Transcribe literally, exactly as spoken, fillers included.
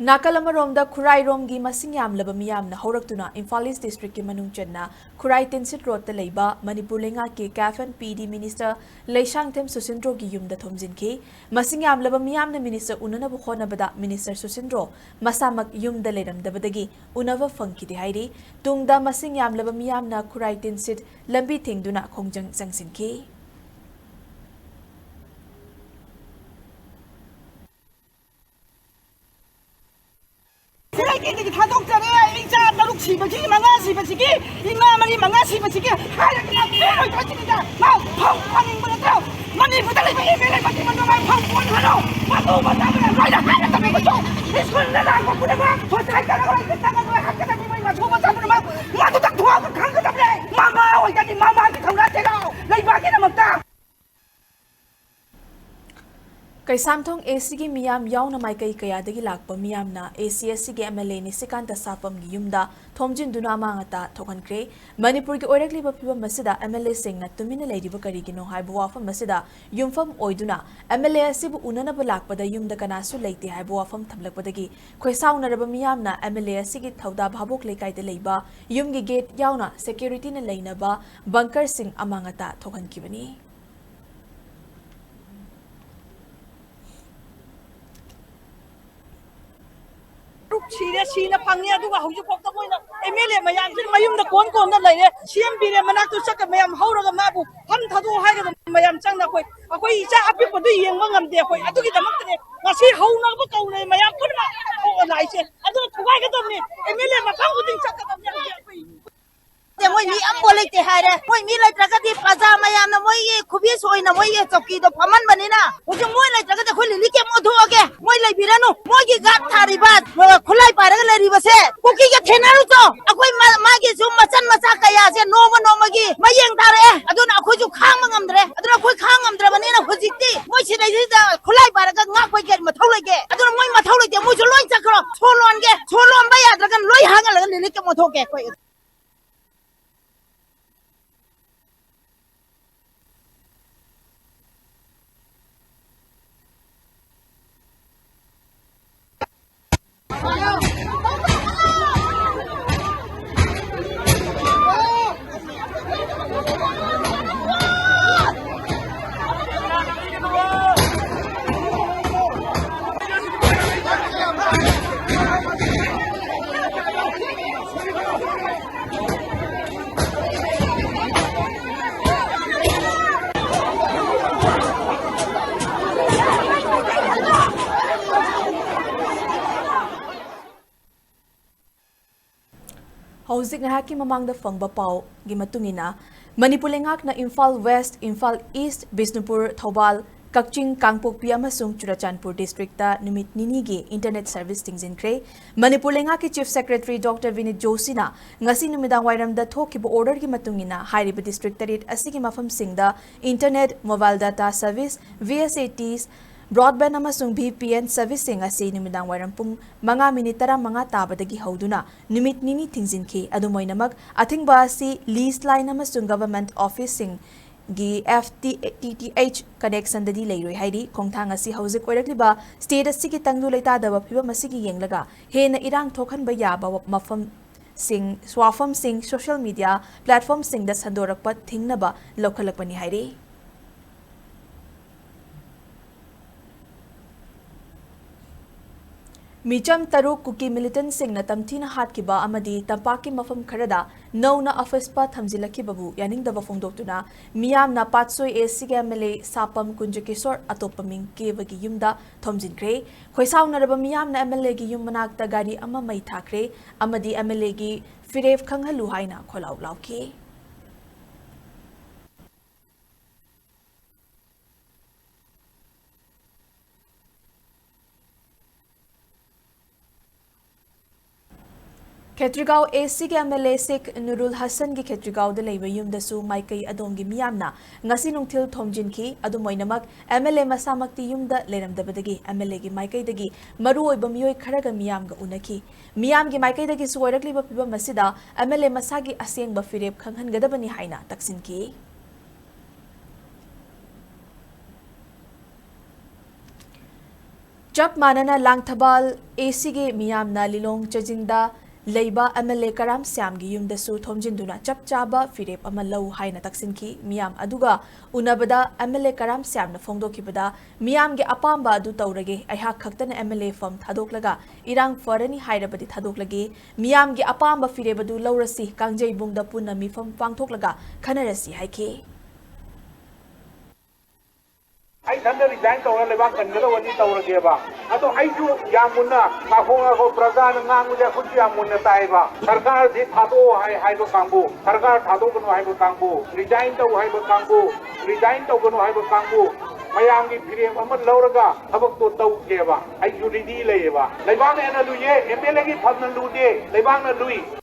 ꯅꯥꯀꯜ ꯑꯃꯔꯣꯝꯗ ꯈꯨꯔꯥꯏꯔꯣꯝꯒꯤ ꯃꯁꯤꯡ ꯌꯥꯝꯂꯕ ꯃꯤꯌꯥꯝꯅ ꯍꯧꯔꯛꯇꯨꯅ ꯏꯝꯐꯥꯜ ꯏꯁ ꯗꯤꯁꯇ꯭ꯔꯤꯛꯀꯤ ꯃꯅꯨꯡ ꯆꯟꯅ ꯈꯨꯔꯥꯏ ꯇꯤꯟꯁꯤꯠ ꯔꯣꯗꯇ ꯂꯩꯕ ꯃꯅꯤꯄꯨꯔ ꯂꯩꯉꯥꯛꯀꯤ ꯀꯦꯐ ꯑꯦꯟ ꯄꯤ ꯗꯤ ꯃꯤꯅꯤꯁꯇꯔ ꯂꯩꯁꯥꯡꯊꯦꯝ ꯁꯨꯁꯤꯟꯗ꯭ꯔꯣꯒꯤ ꯌꯨꯝꯗ ꯊꯣꯝꯖꯤꯟꯈꯤ꯫ ꯃꯁꯤꯡ ꯌꯥꯝꯂꯕ ꯃꯤꯌꯥꯝꯅ ꯃꯤꯅꯤꯁꯇꯔ ꯎꯅꯅꯕ ꯍꯣꯠꯅꯕꯗ ꯃꯤꯅꯤꯁꯇꯔ ꯁꯨꯁꯤꯟꯗ꯭ꯔꯣ ꯃꯁꯥꯃꯛ ꯌꯨꯝꯗ ꯂꯩꯔꯝꯗꯕꯗꯒꯤ ꯎꯅꯕ ꯐꯪꯈꯤꯗꯦ ꯍꯥꯏꯔꯤ꯫ ꯇꯨꯡꯗ ꯃꯁꯤꯡ ꯌꯥꯝꯂꯕ ꯃꯤꯌꯥꯝꯅ ꯈꯨꯔꯥꯏ ꯇꯤꯟꯁꯤꯠ ꯂꯝꯕꯤ ꯊꯤꯡꯗꯨꯅ ꯈꯣꯡꯖꯪ ꯆꯪꯁꯤꯟꯈꯤ꯫ ꯁꯤꯔꯩꯀꯦꯟꯗꯒꯤ ꯊꯥꯗꯣꯛꯆꯔꯦ꯫ ꯏꯆꯥ ꯇꯔꯨꯛ ꯁꯤꯕꯁꯤꯒꯤ, ꯃꯉꯥ ꯁꯤꯕꯁꯤꯒꯤ, ꯏꯃꯥ ꯃꯔꯤ ꯃꯉꯥ ꯁꯤꯕꯁꯤꯒꯤ ꯍꯥꯏꯔꯒ ꯌꯥꯝ ꯄꯦꯜꯂꯣꯏꯗ꯭ꯔꯣ ꯁꯤꯅꯤꯗ? ꯃꯥ ꯐꯧ ꯐꯥꯅꯤꯡꯕ ꯅꯠꯇ꯭ꯔꯣ? ꯃꯅꯤꯄꯨꯔꯗ ꯂꯩꯕ ꯑꯦꯝ ꯑꯦꯜ ꯑꯦ ꯃꯆꯤꯟ ꯃꯅꯥꯎ ꯃꯥ ꯐꯧ ꯐꯥꯅꯤ ꯍꯥꯏꯔꯣ? ꯃꯇꯨ ꯃꯆꯥ ꯃꯌꯥꯝ ꯂꯣꯏꯅ ꯍꯥꯏꯔꯗꯕꯅꯦ ꯃꯗꯣ꯫ ꯁ꯭ꯀꯨꯜꯗ ꯂꯥꯛꯄ ꯄꯨꯝꯅꯃꯛ ꯍꯣꯁꯇꯥꯜ ꯆꯠꯂꯒ ꯂꯣꯏꯅ ꯆꯪꯉꯒ ꯂꯣꯏ ꯍꯥꯠꯀꯗꯕꯅꯤ꯫ ꯃꯣꯏ ꯃꯇꯨ ꯃꯆꯥ ꯄꯨꯝꯅꯃꯛ ꯃꯗꯨꯗ ꯊꯣꯛꯑꯒ ꯈꯪꯒꯗꯕꯅꯦ꯫ ꯃꯃꯥ ꯑꯣꯏꯒꯅꯤ, ꯃꯃꯥꯒꯤ ꯊꯧꯅꯥ ꯆꯦꯜꯂꯣ ꯂꯩꯕꯥꯛꯀꯤꯗꯃꯛꯇ꯫ ꯀꯩꯁꯥꯝꯊꯣꯡ ꯑꯦ ꯁꯤꯒꯤ ꯃꯤꯌꯥꯝ ꯌꯥꯎꯅ ꯃꯥꯏꯀꯩ ꯀꯌꯥꯗꯒꯤ ꯂꯥꯛꯄ ꯃꯤꯌꯥꯝꯅ ꯑꯦ ꯁꯤ ꯑꯦꯁ ꯁꯤꯒꯤ ꯑꯦꯝ ꯑꯦꯜ ꯑꯦ ꯅꯤꯁꯤꯀꯥꯟꯇ ꯁꯥꯄꯝꯒꯤ ꯌꯨꯝꯗ ꯊꯣꯝꯖꯤꯟꯗꯨꯅ ꯑꯃꯥꯡ ꯑꯇꯥ ꯊꯣꯛꯍꯟꯈ꯭ꯔꯦ꯫ ꯃꯅꯤꯄꯨꯔꯒꯤ ꯑꯣꯏꯔꯛꯂꯤꯕ ꯐꯤꯕꯝ ꯑꯁꯤꯗ ꯑꯦꯝ ꯑꯦꯜ ꯑꯦꯁꯤꯡꯅ ꯇꯨꯃꯤꯟꯅ ꯂꯩꯔꯤꯕ ꯀꯔꯤꯒꯤꯅꯣ ꯍꯥꯏꯕ ꯋꯥꯐꯝ ꯑꯁꯤꯗ ꯌꯨꯝꯐꯝ ꯑꯣꯏꯗꯨꯅ ꯑꯦꯝ ꯑꯦꯜ ꯑꯦ ꯑꯁꯤꯕꯨ ꯎꯅꯅꯕ ꯂꯥꯛꯄꯗ ꯌꯨꯝꯗ ꯀꯅꯥꯁꯨ ꯂꯩꯇꯦ ꯍꯥꯏꯕ ꯋꯥꯐꯝ ꯊꯝꯂꯛꯄꯗꯒꯤ ꯈꯣꯏꯁꯥꯎꯅꯔꯕ ꯃꯤꯌꯥꯝꯅ ꯑꯦꯝ ꯑꯦꯜ ꯑꯦ ꯑꯁꯤꯒꯤ ꯊꯧꯗꯥ ꯚꯥꯕꯣꯛ ꯂꯩꯀꯥꯏꯗ ꯂꯩꯕ ꯌꯨꯝꯒꯤ ꯒꯦꯠ ꯌꯥꯎꯅ ꯁꯦꯀ꯭ꯌꯨꯔꯤꯇꯤꯅ ꯂꯩꯅꯕ ꯕꯪꯀꯔꯁꯤꯡ ꯑꯃꯥꯡ ꯑꯇꯥ ꯊꯣꯛꯍꯟꯈꯤꯕꯅꯤ꯫ ꯇꯔꯨꯛ ꯁꯤꯔꯦ, ꯁꯤꯅ ꯐꯪꯉꯦ, ꯑꯗꯨꯒ ꯍꯧꯖꯤꯛꯐꯥꯎꯗ ꯃꯣꯏꯅ ꯑꯦꯝ ꯑꯦꯜ ꯑꯦ ꯃꯌꯥꯝꯁꯤꯅ ꯃꯌꯨꯝꯗ ꯀꯣꯟ ꯀꯣꯟꯅ ꯂꯩꯔꯦ꯫ ꯁꯤ ꯑꯦꯝ ꯕꯤꯔꯦꯟ ꯃꯅꯥꯛꯇ ꯆꯠꯀ ꯃꯌꯥꯝ ꯍꯧꯔꯒ ꯃꯥꯕꯨ ꯐꯝ ꯊꯥꯗꯣꯛꯑꯣ ꯍꯥꯏꯒꯗꯕ ꯃꯌꯥꯝ ꯆꯪꯅ ꯑꯩꯈꯣꯏ, ꯑꯩꯈꯣꯏ ꯏꯆꯥ ꯑꯄꯤꯛꯄꯗꯨ ꯌꯦꯡꯕ ꯉꯝꯗꯦ꯫ ꯑꯩꯈꯣꯏ ꯑꯗꯨꯒꯤꯗꯃꯛꯇꯅꯦ ꯉꯁꯤ ꯍꯧꯅꯕ ꯀꯧꯅꯩ ꯃꯌꯥꯝ ꯄꯨꯝꯅꯃꯛ ꯊꯣꯛꯑ ꯂꯥꯛꯏꯁꯦ꯫ ꯑꯗꯨꯅ ꯊꯨꯒꯥꯏꯒꯗꯕꯅꯤ꯫ ꯑꯦꯝ ꯑꯦꯜ ꯑꯦ ꯃꯐꯝ ꯈꯨꯗꯤꯡ ꯆꯠꯀꯗꯕꯅꯤ꯫ ꯍꯧꯖꯤꯛ ꯑꯩꯈꯣꯏ ꯃꯣꯏ ꯃꯤ ꯑꯝꯐꯥꯎ ꯂꯩꯇꯦ ꯍꯥꯏꯔꯦ꯫ ꯃꯣꯏ ꯃꯤ ꯂꯩꯇ꯭ꯔꯒꯗꯤ ꯄ꯭ꯔꯖꯥ ꯃꯌꯥꯝꯅ ꯃꯣꯏꯒꯤ ꯈꯨꯕꯤꯁ ꯑꯣꯏꯅ ꯃꯣꯏꯒꯤ ꯆꯧꯀꯤꯗꯣ ꯐꯝꯍꯟꯕꯅꯤꯅ ꯍꯧꯖꯤꯛ ꯃꯣꯏ ꯂꯩꯇ꯭ꯔꯒꯗꯤ ꯑꯩꯈꯣꯏ ꯂꯤꯂꯤ ꯀꯦꯝ ꯑꯣꯟꯊꯣꯛꯑꯒꯦ꯫ ꯃꯣꯏ ꯂꯩꯕꯤꯔꯅꯨ꯫ ꯃꯣꯏꯒꯤ ꯒꯥꯔꯗ ꯊꯥꯔꯤꯕ, ꯑ, ꯈꯨꯠꯂꯥꯏ ꯄꯥꯏꯔꯒ ꯂꯩꯔꯤꯕꯁꯦ ꯀꯨꯀꯤꯒ ꯊꯦꯡꯅꯔꯨꯆꯣ꯫ ꯑꯩꯈꯣꯏ ꯃꯥ-, ꯃꯥꯒꯤꯁꯨ ꯃꯆꯟ ꯃꯆꯥ ꯀꯌꯥꯁꯦ ꯅꯣꯡꯃ ꯅꯣꯡꯃꯒꯤ ꯃꯌꯦꯡ ꯇꯥꯔꯛꯑꯦ꯫ ꯑꯗꯨꯅ ꯑꯩꯈꯣꯏꯁꯨ ꯈꯥꯡꯕ ꯉꯝꯗ꯭ꯔꯦ꯫ ꯑꯗꯨꯅ ꯑꯩꯈꯣꯏ ꯈꯥꯡ ꯉꯝꯗ꯭ꯔꯕꯅꯤꯅ ꯍꯧꯖꯤꯛꯇꯤ ꯃꯣꯏ ꯁꯤꯗꯩꯁꯤꯗ ꯈꯨꯠꯂꯥꯏ ꯄꯥꯏꯔꯒ ꯉꯥꯛꯄꯒꯤ ꯀꯔꯤ ꯃꯊꯧ ꯂꯩꯒꯦ? ꯑꯗꯨꯅ ꯃꯣꯏ ꯃꯊꯧ ꯂꯩꯇꯦ꯫ ꯃꯣꯏꯁꯨ ꯂꯣꯏ ꯆꯠꯈ꯭ꯔꯣ꯫ ꯁꯣ ꯂꯣꯟꯒꯦ꯫ ꯁꯣ ꯂꯣꯟꯕ ꯌꯥꯗ꯭ꯔꯒꯅ ꯂꯣꯏ ꯍꯥꯡꯍꯜꯂꯒ ꯂꯤꯂꯤ ꯀꯦꯝ ꯑꯣꯟꯊꯣꯛꯀꯦ ꯑꯩꯈꯣꯏ꯫ ꯍꯧꯖꯤꯛ ꯉꯥꯏꯍꯥꯛꯀꯤ ꯃꯃꯥꯡꯗ ꯐꯪꯕ ꯄꯥꯎꯒꯤ ꯃꯇꯨꯡ ꯏꯟꯅ, ꯃꯅꯤꯄꯨꯔ ꯂꯩꯉꯥꯛꯅ ꯏꯝꯐꯥꯜ ꯋꯦꯁ꯭ꯠ, ꯏꯝꯐꯥꯜ ꯏꯁ꯭ꯠ, ꯕꯤꯁꯅꯨꯄꯨꯔ, ꯊꯧꯕꯥꯜ, ꯀꯛꯆꯤꯡ, ꯀꯥꯡꯄꯣꯛꯄꯤ ꯑꯃꯁꯨꯡ ꯆꯨꯔꯆꯥꯟꯄꯨꯔ ꯗꯤꯁꯇ꯭ꯔꯤꯛꯇ ꯅꯨꯃꯤꯠ ꯅꯤꯅꯤꯒꯤ internet service ꯊꯤꯡꯖꯤꯟꯈ꯭ꯔꯦ꯫ ꯃꯅꯤꯄꯨꯔ ꯂꯩꯉꯥꯛꯀꯤ Chief Secretary Doctor ꯕꯤꯅꯤꯠ ꯖꯣꯁꯤꯅ ꯉꯁꯤ ꯅꯨꯃꯤꯗꯥꯡ ꯋꯥꯏꯔꯝꯗ ꯊꯣꯛꯈꯤꯕ orderꯒꯤ ꯃꯇꯨꯡ ꯏꯟꯅ, ꯍꯥꯏꯔꯤꯕ district ꯇꯔꯦꯠ ꯑꯁꯤꯒꯤ ꯃꯐꯝꯁꯤꯡꯗ internet, mobile data service, V S A Ts, broadband ꯑꯃꯁꯨꯡ V P N serviceꯁꯤꯡ ꯑꯁꯤ ꯅꯨꯃꯤꯗꯥꯡ ꯋꯥꯏꯔꯝ ꯄꯨꯡ ꯃꯉꯥ ꯃꯤꯅꯤꯠ ꯇꯔꯥꯃꯉꯥ ꯇꯥꯕꯗꯒꯤ ꯍꯧꯗꯨꯅ ꯅꯨꯃꯤꯠ ꯅꯤꯅꯤ ꯊꯤꯡꯖꯤꯟꯈꯤ꯫ ꯑꯗꯨꯝ ꯑꯣꯏꯅꯃꯛ, ꯑꯊꯤꯡꯕ ꯑꯁꯤ lease line ꯑꯃꯁꯨꯡ government officeꯁꯤꯡꯒꯤ F T T T H connectionꯗꯗꯤ ꯂꯩꯔꯣꯏ ꯍꯥꯏꯔꯤ꯫ ꯈꯣꯡꯊꯥꯡ ꯑꯁꯤ ꯍꯧꯖꯤꯛ ꯑꯣꯏꯔꯛꯂꯤꯕ state ꯑꯁꯤꯒꯤ ꯇꯪꯗꯨ ꯂꯩꯇꯥꯗꯕ ꯐꯤꯕꯝ ꯑꯁꯤꯒꯤ ꯌꯦꯡꯂꯒ ꯍꯦꯟꯅ ꯏꯔꯥꯡ ꯊꯣꯛꯍꯟꯕ ꯌꯥꯕ ꯃꯐꯝꯁꯤꯡ, ꯋꯥꯐꯝꯁꯤꯡ social media platformꯁꯤꯡꯗ ꯁꯟꯗꯣꯔꯛꯄ ꯊꯤꯡꯅꯕ ꯂꯧꯈꯠꯂꯛꯄꯅꯤ ꯍꯥꯏꯔꯤ꯫ ꯃꯤꯆꯝ ꯇꯔꯨꯛ ꯀꯨꯀꯤ militantꯁꯤꯡꯅ ꯇꯝꯊꯤꯅ ꯍꯥꯠꯈꯤꯕ ꯑꯃꯗꯤ ꯇꯝꯄꯥꯛꯀꯤ ꯃꯐꯝ ꯈꯔꯗ ꯅꯧꯅ ꯑꯐꯨꯁꯄ ꯊꯝꯖꯤꯜꯂꯛꯈꯤꯕꯕꯨ ꯌꯥꯅꯤꯡꯗꯕ ꯐꯣꯡꯗꯣꯛꯇꯨꯅ ꯃꯤꯌꯥꯝꯅ ꯄꯥꯠꯁꯣꯏ A Cꯒꯤ M L A ꯁꯥꯄꯝ ꯀꯨꯟꯖꯀꯤꯁꯣꯔ ꯑꯇꯣꯞꯄ ꯃꯤꯡ ꯀꯦꯕꯒꯤ ꯌꯨꯝꯗ ꯊꯣꯝꯖꯤꯟꯈ꯭ꯔꯦ꯫ ꯈꯣꯏꯁꯥꯎꯅꯔꯕ ꯃꯤꯌꯥꯝꯅ M L Aꯒꯤ ꯌꯨꯝ ꯃꯅꯥꯛꯇ ꯒꯥꯔꯤ ꯑꯃ ꯃꯩ ꯊꯥꯈ꯭ꯔꯦ ꯑꯃꯗꯤ M L Aꯒꯤ ꯐꯤꯔꯦꯞ ꯈꯪꯍꯜꯂꯨ ꯍꯥꯏꯅ ꯈꯣꯜꯂꯥꯎ ꯂꯥꯎꯈꯤ꯫ ꯈꯦꯇ꯭ꯔꯤꯒꯥꯎ A Cꯒꯤ M L A ꯁꯦꯈ ꯅꯨꯔꯨꯜ ꯍꯁꯟꯒꯤ ꯈꯦꯇ꯭ꯔꯤꯒꯥꯎꯗ ꯂꯩꯕ ꯌꯨꯝꯗꯁꯨ ꯃꯥꯏꯀꯩ ꯑꯗꯣꯝꯒꯤ ꯃꯤꯌꯥꯝꯅ ꯉꯁꯤ ꯅꯨꯡꯊꯤꯜ ꯊꯣꯝꯖꯤꯟꯈꯤ꯫ ꯑꯗꯨꯝ ꯑꯣꯏꯅꯃꯛ, M L A ꯃꯁꯥꯃꯛꯇꯤ ꯌꯨꯝꯗ ꯂꯩꯔꯝꯗꯕꯗꯒꯤ M L Aꯒꯤ ꯃꯥꯏꯀꯩꯗꯒꯤ ꯃꯔꯨꯑꯣꯏꯕ ꯃꯤꯑꯣꯏ ꯈꯔꯒ ꯃꯤꯌꯥꯝꯒ ꯎꯅꯈꯤ꯫ ꯃꯤꯌꯥꯝꯒꯤ ꯃꯥꯏꯀꯩꯗꯒꯤꯁꯨ ꯑꯣꯏꯔꯛꯂꯤꯕ ꯐꯤꯚꯝ ꯑꯁꯤꯗ M L A ꯃꯁꯥꯒꯤ ꯑꯁꯦꯡꯕ ꯐꯤꯔꯦꯞ ꯈꯪꯍꯟꯒꯗꯕꯅꯤ ꯍꯥꯏꯅ ꯇꯛꯁꯤꯟꯈꯤ꯫ ꯆꯞ ꯃꯥꯟꯅꯅ ꯂꯥꯡꯊꯕꯥꯜ A Cꯒꯤ ꯃꯤꯌꯥꯝꯅ ꯂꯤꯂꯣꯡ ꯆꯥꯖꯤꯡꯗ ꯂꯩꯕ M L A ꯀꯔꯥꯝ ꯁ꯭ꯌꯥꯝꯒꯤ ꯌꯨꯝꯗꯁꯨ ꯊꯣꯝꯖꯤꯟꯗꯨꯅ ꯆꯞ ꯆꯥꯕ ꯐꯤꯔꯦꯞ ꯑꯃ ꯂꯧ ꯍꯥꯏꯅ ꯇꯛꯁꯤꯟꯈꯤ꯫ ꯃꯤꯌꯥꯝ ꯑꯗꯨꯒ ꯎꯅꯕꯗ M L A ꯀꯔꯥꯝ ꯁ꯭ꯌꯥꯝꯅ ꯐꯣꯡꯗꯣꯛꯈꯤꯕꯗ, "ꯃꯤꯌꯥꯝꯒꯤ ꯑꯄꯥꯝꯕ ꯑꯗꯨ ꯇꯧꯔꯒꯦ, ꯑꯩꯍꯥꯛ ꯈꯛꯇꯅ M L A ꯐꯝ ꯊꯥꯗꯣꯛꯂꯒ ꯏꯔꯥꯡ ꯐꯔꯅꯤ ꯍꯥꯏꯔꯕꯗꯤ ꯊꯥꯗꯣꯛꯂꯒꯦ, ꯃꯤꯌꯥꯝꯒꯤ ꯑꯄꯥꯝꯕ ꯐꯤꯔꯦꯞ ꯑꯗꯨ ꯂꯧꯔꯁꯤ, ꯀꯥꯡꯖꯩꯕꯨꯡꯗ ꯄꯨꯟꯅ ꯃꯤꯐꯝ ꯄꯥꯡꯊꯣꯛꯂꯒ ꯈꯟꯅꯔꯁꯤ" ꯍꯥꯏꯈꯤ꯫ ꯑꯩ ꯅꯪꯅ ꯔꯤꯖꯥꯏꯟ ꯇꯧꯔ ꯂꯩꯕꯥꯛ ꯀꯟꯒꯗꯧꯕꯗꯤ ꯇꯧꯔꯒꯦꯕ꯫ ꯑꯗꯣ ꯑꯩꯁꯨ ꯌꯥꯝ ꯃꯨꯟꯅ ꯉꯥꯏꯈꯣ, ꯉꯥꯏꯈꯣ, ꯄ꯭ꯔꯖꯥꯅ ꯉꯥꯡꯕꯁꯦ ꯑꯩꯈꯣꯏꯁꯨ ꯌꯥꯝ ꯃꯨꯟꯅ ꯇꯥꯏꯕ꯫ ꯁꯔꯀꯥꯔꯁꯤ ꯊꯥꯗꯣꯛꯑꯣ ꯍꯥꯏ, ꯍꯥꯏꯕ ꯀꯥꯡꯕꯨ, ꯁꯔꯀꯥꯔ ꯊꯥꯗꯣꯛꯀꯅꯨ ꯍꯥꯏꯕ ꯀꯥꯡꯕꯨ, ꯔꯤꯖꯥꯏꯟ ꯇꯧ ꯍꯥꯏꯕ ꯀꯥꯡꯕꯨ, ꯔꯤꯖꯥꯏꯟ ꯇꯧꯒꯅꯨ ꯍꯥꯏꯕ ꯀꯥꯡꯕꯨ, ꯃꯌꯥꯝꯒꯤ ꯐꯤꯔꯦꯞ ꯑꯃ ꯂꯧꯔꯒ ꯊꯕꯛꯇꯣ ꯇꯧꯒꯦꯕ꯫ ꯑꯩꯁꯨ ꯔꯦꯗꯤ ꯂꯩꯌꯦꯕ꯫ ꯂꯩꯕꯥꯛꯅ ꯍꯦꯟꯅ ꯂꯨꯏꯌꯦ, ꯑꯦꯝ ꯑꯦꯜ ꯑꯦꯒꯤ ꯐꯝꯅ ꯂꯨꯗꯦ, ꯂꯩꯕꯥꯛꯅ ꯂꯨꯏ꯫